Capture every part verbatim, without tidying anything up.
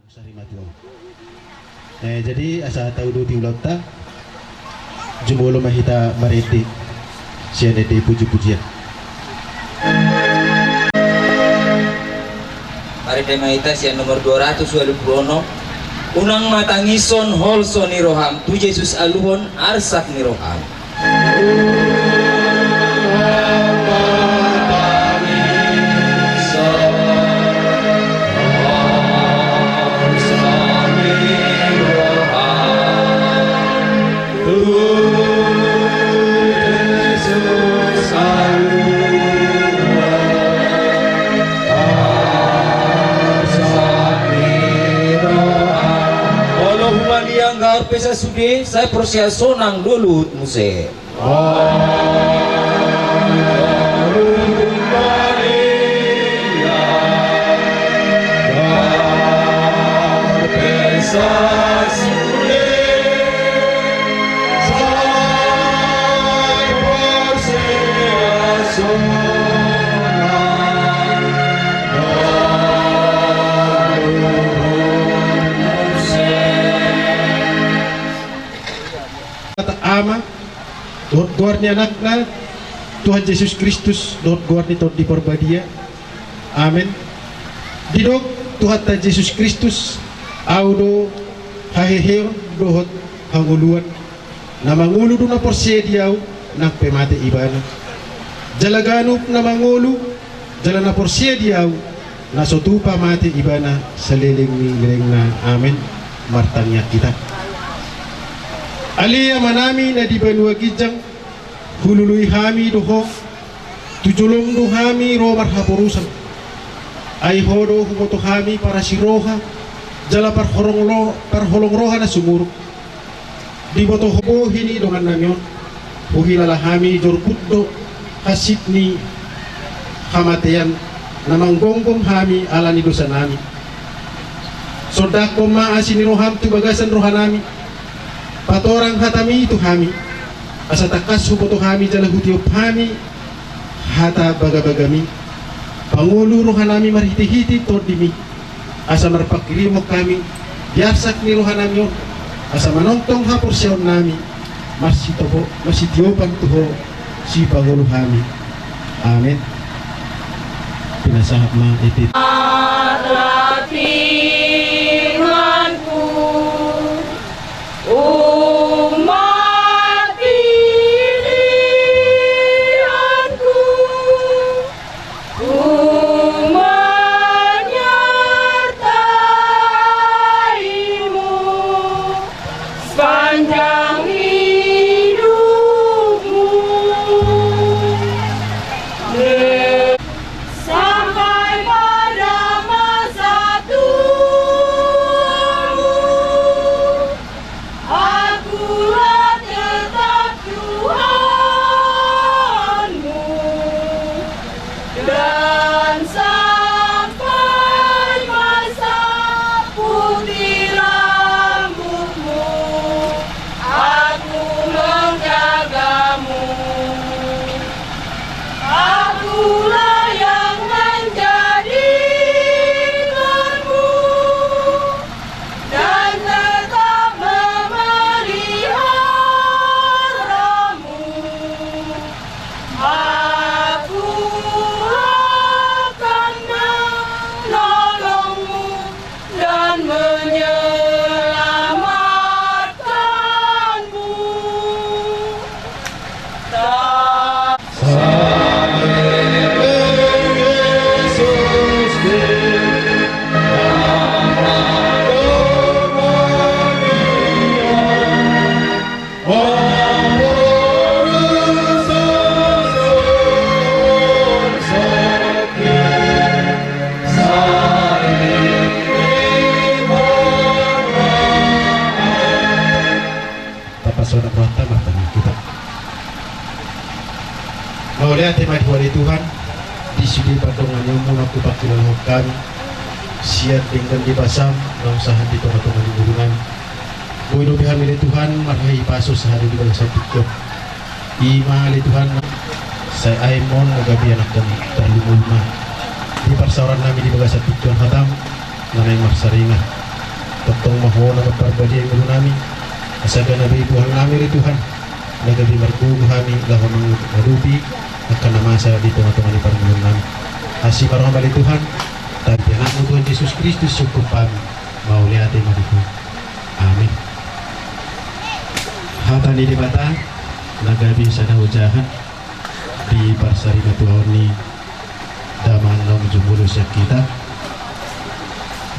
Sari mati on. Eh, jadi asa tauduti ulaonta, jumolo ma hita marende sian ende puji-pujian. Marende ma hita sian nomor dua ratus ualu pulu onom. Unang ma tangison holso ni roham, tu Jesus aluhon arsak ni roham. Molo humaliang gaor pe sasude, sai porsea sonang do luhut muse. Ama, dohot goar ni Anakna, Tuhan Jesus Kristus, dohot goar ni Tondi Parbadia. Amen. Didok Tuhanta Jesus Kristus, Ahu do haheheon dohot hangoluan. Na mangolu do na porsea di Ahu, nang pe mate ibana. Jala ganup na mangolu, jala na porsea di Ahu, na so tupa mate ibana saleleng ni lelengna. Amen. Martangiang hita. Ale Amanami na di banua ginjang, hulului hami do Ho, tu jolom do hami ro marhaporusan. Ai Ho do huboto hami parasiroha, jala parholong lo-, parholong roha na sumurung. Diboto Ho bohi ni dongannami on, huhilala hami jorbut do hansit ni hamatean na manggomgom hami ala ni dosanami. Sondanghon ma asi ni roham tu bagasan rohanami, patorang hatami tu hami, asa tangkas huboto hami jala hutiop hami hata bagabagami. Pangolu rohanami marhitehite Tondimi, asa marpanghirimon hami di arsak ni rohanami on, asa manongtong haporseaonnami marsitopo-, marsitiopan tu Ho sipangolu hami. Amen. Pinasahat ma ende. Arati manku. Umat pilihanku, ku menyertaimu sepanjang hidupmu. Sampai pada masa tuamu, akulah tetap Tuhanmu, dan sampai masa putih rambutmu, aku menjagamu. Akulah yang menjadikanmu dan tetap memeliharamu. Aku akan menolongmu dan menyelamatkanmu. Tapasahat rohanta martangiang hita. Mauliate ma di Ho ale Tuhan, di sude pandonganionmu na hupangkilalahon hami sian denggan ni basaM na husahat di tongatonga ni ngolunami. Boi dope hami ale Tuhan marhahipason sahali di bagasan tingki on. I ma ale Tuhan, sai aek ma on na gabe anakkon tarlumobi ma di parsaorannami di bagasan tingki on hataM na naeng marsaringar. Tongtong ma Ho na mambalosi ngolu nami, asa gabe Tuhan nami do Tuhan, na gabe margogo hami laho mangadopi angka na masa di tongatonga ni parngoluon nami. Asi ma rohaM ale Tuhan, tadi Anakmu Tuhan Jesus Kristus sungkup hami, mauliate ma di Ho. Amin. Hata ni Debata na gabe sada ojahan di parsarimatuaon ni damang naung jumolo sian hita,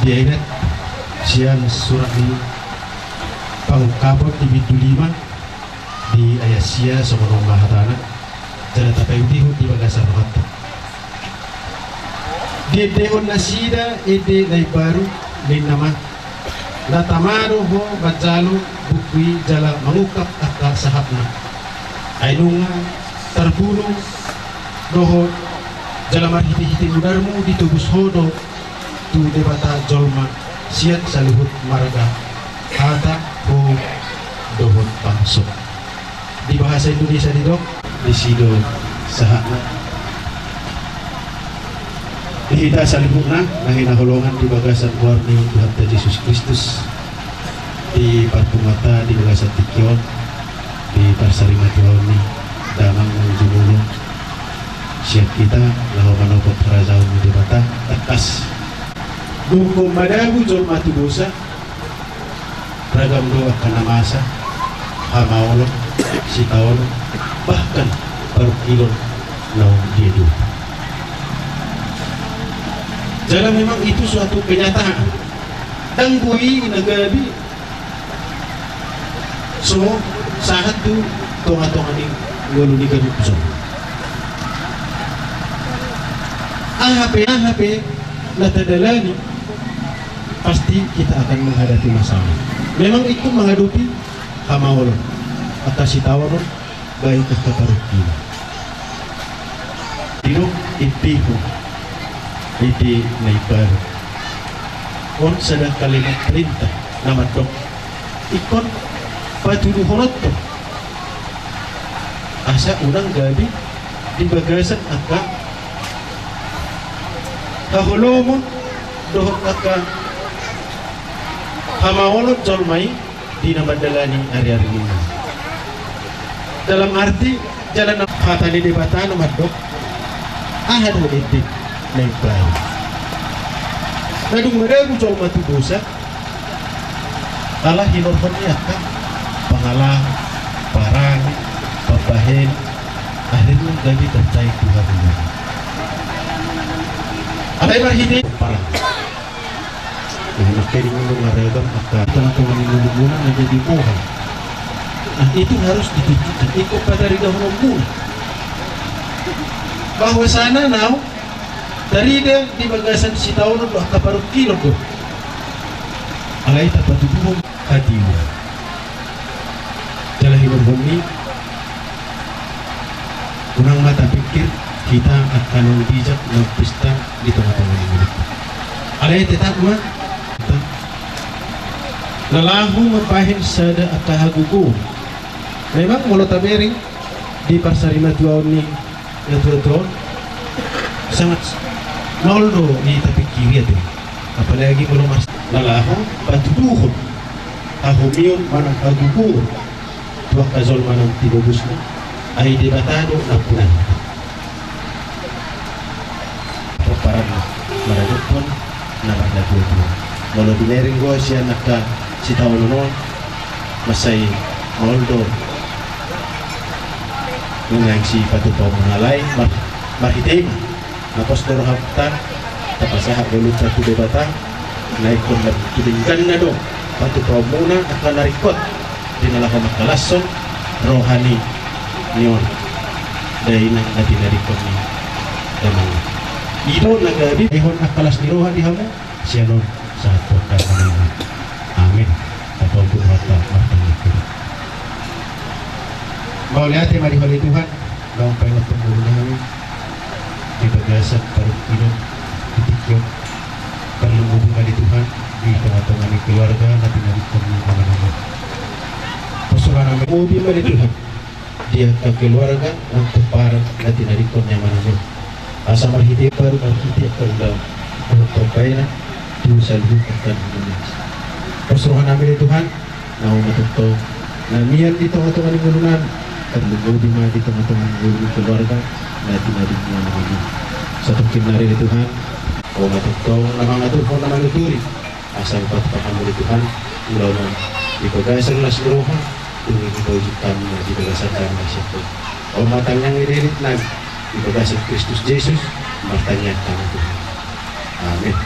diaidat sian surat ni Pangungkapon di bindu lima, di ayat sia, songon on ma hatana, jala tapaihutihut di bagasan rohanta. Diendehon nasida ende na imbaru, ninna ma: Na tama do ho manjalo buku i jala mangungkap angka sahatna. Ai nunga tarbunu do ho jala marhitehite mudarmu ditobus ho do tu Debata jolma sian saluhut marga, hata, ho dohot bangso. Di bahasa Indonesia didok, disi do sahatna. Di hita saluhutna na hinaholongan di bagasan goar ni Tuhanta Jesus Kristus, di parpunguanta di bagasan tingki on, di parsarimatuaon ni damang naung jumolo sian hita laho manopot harajaon ni Debata, tangkas. Dung madabu jolma tu dosa, ragam do angka na masa, hamaolon, sitaonon, bahkan parungkilon naung diadop. Jala memang itu suatu kenyataan. Ndang boi na gabe so sahat tu tongatonga ni ngolu ni ganup on. Aha pe, aha pe na tadalani, pasti kita akan menghadapi masalah. Memang itu menghadapi hamaolon, angka sitaonon, baen angka parungkilon. Didok ende ho, ende na imbaru. On sada kalimat perintah na mandok ingkon patuduhononton. Asa unang gabe di bagasan angka haholomon dohot angka hamaolon jolma i di na mandalani ariari ni ngolu. Dalam arti, jala na hata ni Debata na mandok, aha do ende na imbaru? Na dung madabu jolma tu dosa, ala hinorhon ni angka pangalaho, parange, pambahenan, akhirna gabe tartahi tu haholomon. Alai marhite parange. Nah, makanya ngolu maragam angka tongatonga ni ngolumuna na jadi boha. Nah, itu harus ditunjukkan. Ingkon pataridahononmuna bahwasana naung tarida di bagasan sitaonon do angka parungkilon do. Alai tapatuduhon hatiuron. Jala hinorhon ni, unang ma tapikir hita angka naung bijak naung pistar di tongatonga ni ngolunta. Alai tetap ma na laho mambahen sada angka hagogoon. Memang molo tabereng di parsarimatuaon ni natuatua on, sangat maol do i tapikiri ate. Apalagi molo mars na laho patuduhon hahomion manang hagogoon tu angka jolma naung tinobusna, ai Debata do nampunanta. Pomparan maradophon na marnatuatua. Molo binereng ho sian angka sitaonon on, mansai maol do nuaeng sipatupaonmuna, alai mar-, marhite i ma na pos do rohanta tapasahat ngolunta tu Debata, na ingkon na tu dengganna do patupaonmuna angka na ringkot di na laho mangkalashon roha ni, ni on dainang na tinadingkon ni damang. I do na gabe denggan angka las ni roha di hamu, sian on sahat tu angka na manang. Amin. Tapaunjuk rohanta martangiang hita. Mauliate ma di Ho ale Tuhan, naung paingothon ngolunami di bagasan parungkilon di tingki on. Parlinggomi ma ale Tuhan di tongatonga ni keluarga na tinadingkon ni amanami. Pos rohanami, parlinggomi ma ale Tuhan di angka keluarga nang pomparan na tinadingkon ni amanami. Asa marhite baru marhite angka ulaon dohot pambahenan tu saluhut angka na masa. Rohanami ale Tuhan, na Ho ma tongtong na mian di tongatonga ni ngolunami, tarlumobi ma di tongatonga ni ngolu ni keluarga na tinadingMu on. Satongkin nari ale Tuhan, Ho ma tongtong na mangaturhon na manuturi, asa hupasahat hami ale Tuhan ulaonMu di bagasan las ni roha, dung i hupaujung hami na di bagasan damai sian Ho. On ma tangiang ni riritnami, di bagasan Kristus Jesus martangiang hami Tuhan. Amin.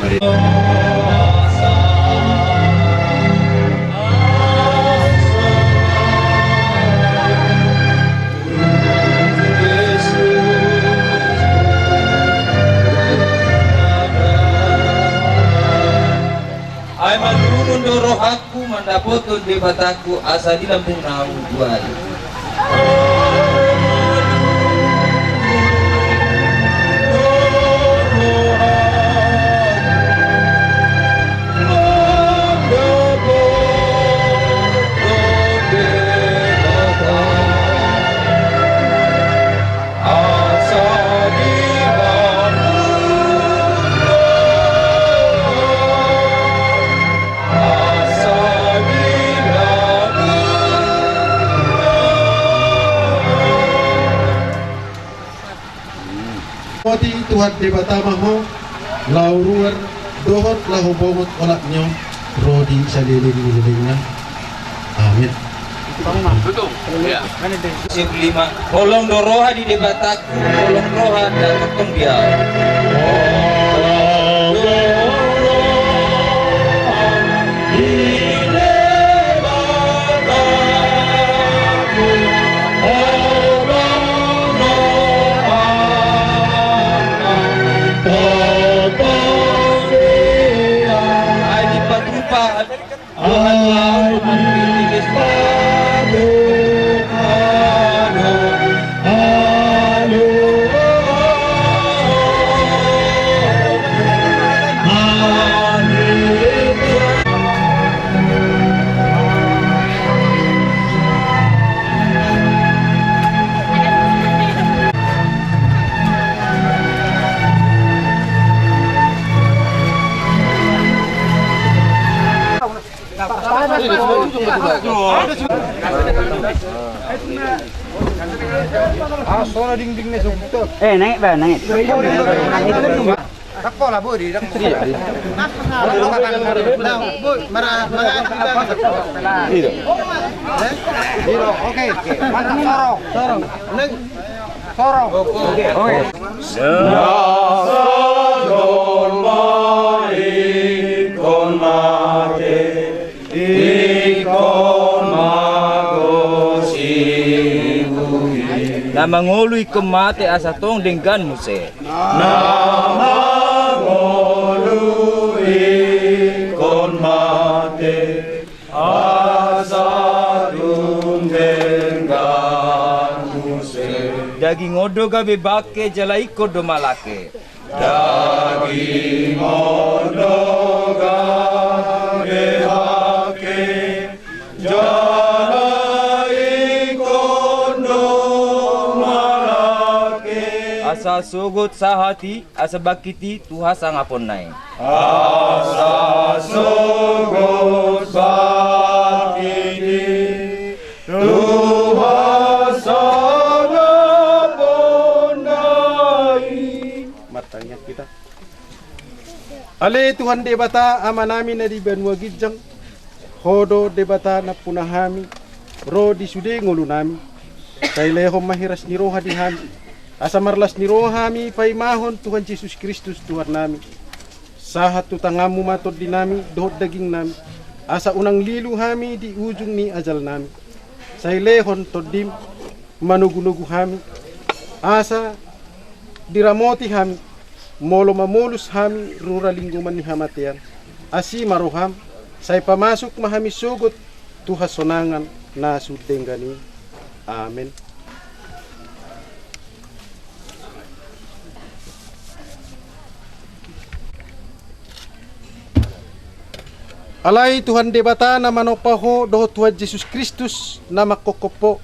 Mari. Ai mandungun do rohangku mandapothon Debatangku asa di lambungna ahu tuari. Oti Tuhan Debata ma Ho, laho ruar dohot laho bongot olat ni on ro di saleleng ni lelengna. Amin. Holong do roha di Debata, holong roha datang pembiar. Eh, naik, Bang, naik. Teko lah, Budi. Iya. Nah, Budi, mara, mara. Iya. Eh? Iya, oke. Mantap, sorong. Sorong. Neng. Sorong. Oke. Oke. Sahat ma ingkon mate, ingkon mangolu. Na mangolu ingkon mate asa tong denggan muse. Na mangolu ingkon mate, asa tung denggan muse. Daging on do gabe bangke jala ingkon do malangke. Daging on do gabe bangke, jala ingkon do malangke. Asa sogot sahat i, asa bangkit i tu hasangaponna i. Asa sogot bangkit i tu hasangaponna i. Martangiang hita. Ale Tuhan Debata, Amanami na di banua ginjang, Ho do Debata nampuna hami ro di sude ngolunami. Sai lehon ma hiras ni roha di hami, asa marlas ni roha hami paimahon Tuhan Jesus Kristus Tuhannami. Sahat tu tanganMu ma tondinami dohot dagingnami, asa unang lilu hami di ujung ni ajalnami. Sai lehon TondiM manogunogu hami, asa diramoti hami, molo mamolus hami rura linggoman ni hamatean. Asi ma rohaM, sai pamasuk ma hami sogot tu hasonangan na sun denggan i. Amen. Alai Tuhan Debata na manompa ho dohot Tuhan Jesus Kristus na manghophop ho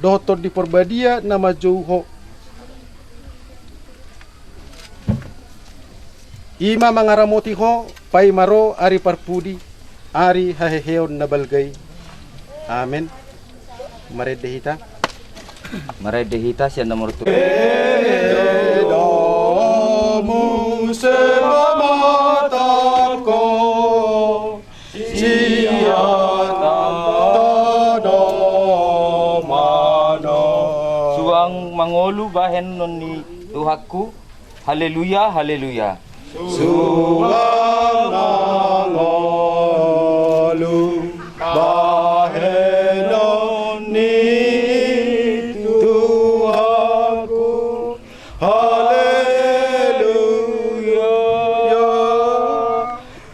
dohot Tondi Porbadia na manjou ho, i ma mangaramoti ho paima ro ari parpudi Ari haheheon na balga i. Amen. Marende hita. Marende hita sian nomor tu. Suang mangolu bahenon ni Tuhanku. Haleluya, haleluya. Suang mangolu bahenon ni Tuhanku. Haleluya,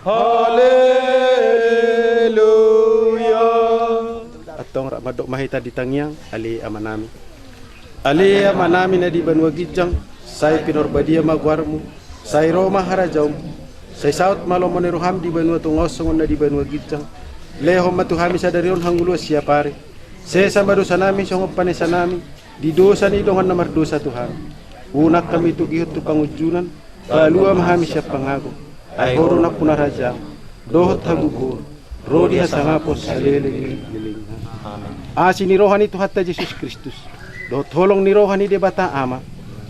haleluya. Antong rap mandok ma hita di tangiang, ale Amanami. Ale Amanami na di banua ginjang, sai pinarbadia ma goarmu, sai ro ma harajaonmu, sai saut ma lomo ni roham di banua tonga on songon na di banua ginjang. Lehon ma tu hami sadari on hangoluan siapari. Sesa ma dosanami songon panesanami di dosa ni dongan na mardosa tu hami. Unang hami togihon tu pangunjunan, palua ma hami sian pangago. Ai Ho do nampuna harajaon dohot hagogoon, ro di hasangapon saleleng ni lelengna. Amen. Asi ni roha ni Tuhanta Jesus Kristus, dohot holong ni roha ni Debata Ama,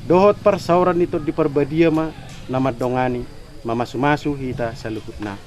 dohot parsaoran ni Tondi Parbadia ma na mandongani, mamasumasu hita saluhutna.